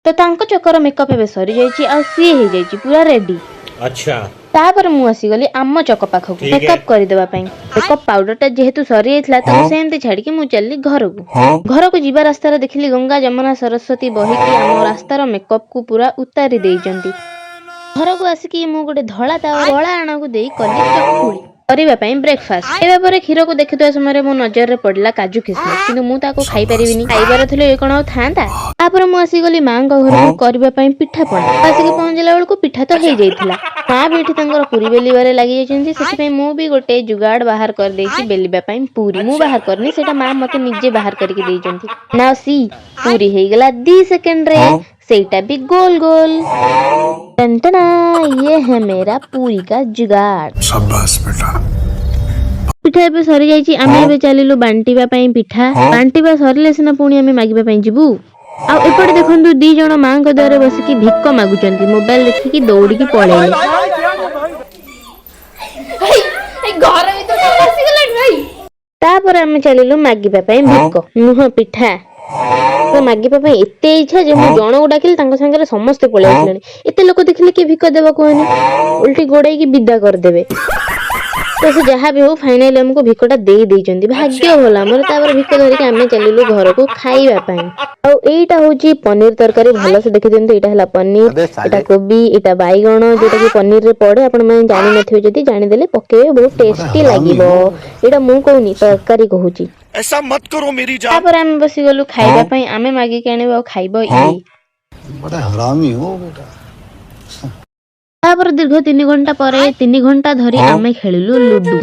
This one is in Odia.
ତ ତାଙ୍କ ଚକର ମେକଅପ୍ ଏବେ ସରିଯାଇଛି ଆଉ ସିଏ ହେଇଯାଇଛି ପୁରା ରେଡି। अच्छा। ତାପରେ ମୁଁ ଆସିଗଲି ଆମ ଚକ ପାଖକୁ ठीक है। ମେକଅପ୍ କରିଦେବା ପାଇଁ। ମେକଅପ୍ ପାଉଡରଟା ଯେହେତୁ ସରିଯାଇଥିଲା, ତାକୁ ସେମିତି ଛାଡିକି ମୁଁ ଚାଲିଲି ଘରକୁ। ଘରକୁ ଯିବା ରାସ୍ତାରେ ଦେଖିଲି ଗଙ୍ଗା, ଯମୁନା, ସରସ୍ୱତୀ ବହିକି ଆମ ରାସ୍ତାର ମେକଅପ୍ କୁ ପୁରା ଉତାରି ଦେଇଛନ୍ତି। ଘରକୁ ଆସିକି ମୁଁ ଗୋଟେ ଧଳା ତାୱା କଳା ଆଣକୁ ଦେଇ କଲି ଚକୁଳି କରିବା ପାଇଁ ବ୍ରେକଫାଷ୍ଟ। ଖାଇବା ପରେ କ୍ଷୀରକୁ ଦେଖୁଥିବା ସମୟରେ ମୋ ନଜରରେ ପଡିଲା କାଜୁ କିସମିସ, କିନ୍ତୁ ମୁଁ ତାକୁ ଖାଇପାରିବିନି। ଖାଇବାର ଥିଲେ ଏ କଣ ଆଉ ଥାଆନ୍ତା? ତାପରେ ମୁଁ ଆସିଗଲି ମାଙ୍କ ଘରକୁ କରିବା ପାଇଁ ପିଠା ପଣା। ଆସିକି ପହଞ୍ଚିଲା ବେଳକୁ ପିଠା ତ ହେଇଯାଇଥିଲା। ମା ବି ଏଠି ତାଙ୍କର ପୁରୀ ବେଲିବାରେ ଲାଗି ଯାଇଛନ୍ତି। ସେଥିପାଇଁ ମୁଁ ବି ଗୋଟେ ଜୁଗାଡ ବାହାର କରିଦେଇଛି ବେଲିବା ପାଇଁ ପୁରୀ। ମୁଁ ବାହାର କରିନି, ସେଇଟା ମା ମତେ ନିଜେ ବାହାର କରିକି ଦେଇଛନ୍ତି ନା। ସି, ପୁରୀ ହେଇଗଲା 2 ସେକେଣ୍ଡରେ, ସେଇଟା ବି ଗୋଲ ଗୋଲ। ଟନଟନା, ये है मेरा पूरी का जुगाड़। शाबाश बेटा। ପିଠା ଏବେ ସରିଯାଇଛି। ଆମେ ଏବେ ଚାଲିଲୁ ବାଣ୍ଟିବା ପାଇଁ ପିଠା। ବାଣ୍ଟିବା ସରିଲେ ସିନା ପୁଣି ଆମେ ମାଗିବା ପାଇଁ ଯିବୁ। ଆଉ ଏପଟେ ଦେଖନ୍ତୁ, ଦି ଜଣ ମାଙ୍କ ଦ୍ୱାରେ ବସିକି ଭିକ ମାଗୁଛନ୍ତି। ମୋବାଇଲ ଦେଖିକି ଦୌଡ଼ିକି ପଳେଇଲେ। ଘର ଭିତରେ ଆସିଗଲାଣି ଭାଇ। ତାପରେ ଆମେ ଚାଲିଲୁ ମାଗିବା ପାଇଁ, ଭିକ ନୁହଁ, ପିଠା ତ ମାଗିବା ପାଇଁ। ଏତେ ଇଚ୍ଛା ଯେ ମୁଁ ଜଣକୁ ଡାକିଲି, ତାଙ୍କ ସାଙ୍ଗରେ ସମସ୍ତେ ପଳେଇ ଆସିଲେଣି। ଏତେ ଲୋକ ଦେଖିଲେ କିଏ ଭିକ ଦେବ କୁହନି? ଓଲଟି ଗୋଡେଇକି ବିଦା କରିଦେବେ। ତ ସେ ଯାହା ବି ହଉ, ଫାଇନାଲି ଆମକୁ ଭିକଟା ଦେଇ ଦେଇଛନ୍ତି। ଭାଗ୍ୟ ଭଲ ଆମର। ତାପରେ ଭିକ ଧରିକି ଆମେ ଚାଲିଲୁ ଘରକୁ ଖାଇବା ପାଇଁ। ଆଉ ଏଇଟା ହଉଛି ପନିର ତରକାରୀ। ଭଲସେ ଦେଖିଦିଅନ୍ତୁ। ଏଇଟା ହେଲା ପନିର, ଏଇଟା କୋବି, ଏଇଟା ବାଇଗଣ, ଯୋଉଟା କି ପନିରରେ ପଡେ। ଆପଣ ମାନେ ଜାଣିନଥିବେ, ଯଦି ଜାଣିଦେଲେ ପକେଇବେ, ବହୁତ ଟେଷ୍ଟି ଲାଗିବ। ଏଇଟା ମୁଁ କହୁନି, ତରକାରୀ କହୁଛି। ऐसा मत करो मेरी जान। ତାପରେ ଆମେ ବସିଗଲୁ ଖାଇବା ପାଇଁ। ଆମେ ମାଗିକି ଆଣିବୁ ଆଉ ଖାଇବ ଇଏ। बड़ा हरामी हो बेटा। ତାପରେ ଦୀର୍ଘ 3 ଘଣ୍ଟା ପରେ, 3 ଘଣ୍ଟା ଧରି ଆମେ ଖେଳିଲୁ ଲୁଡୁ।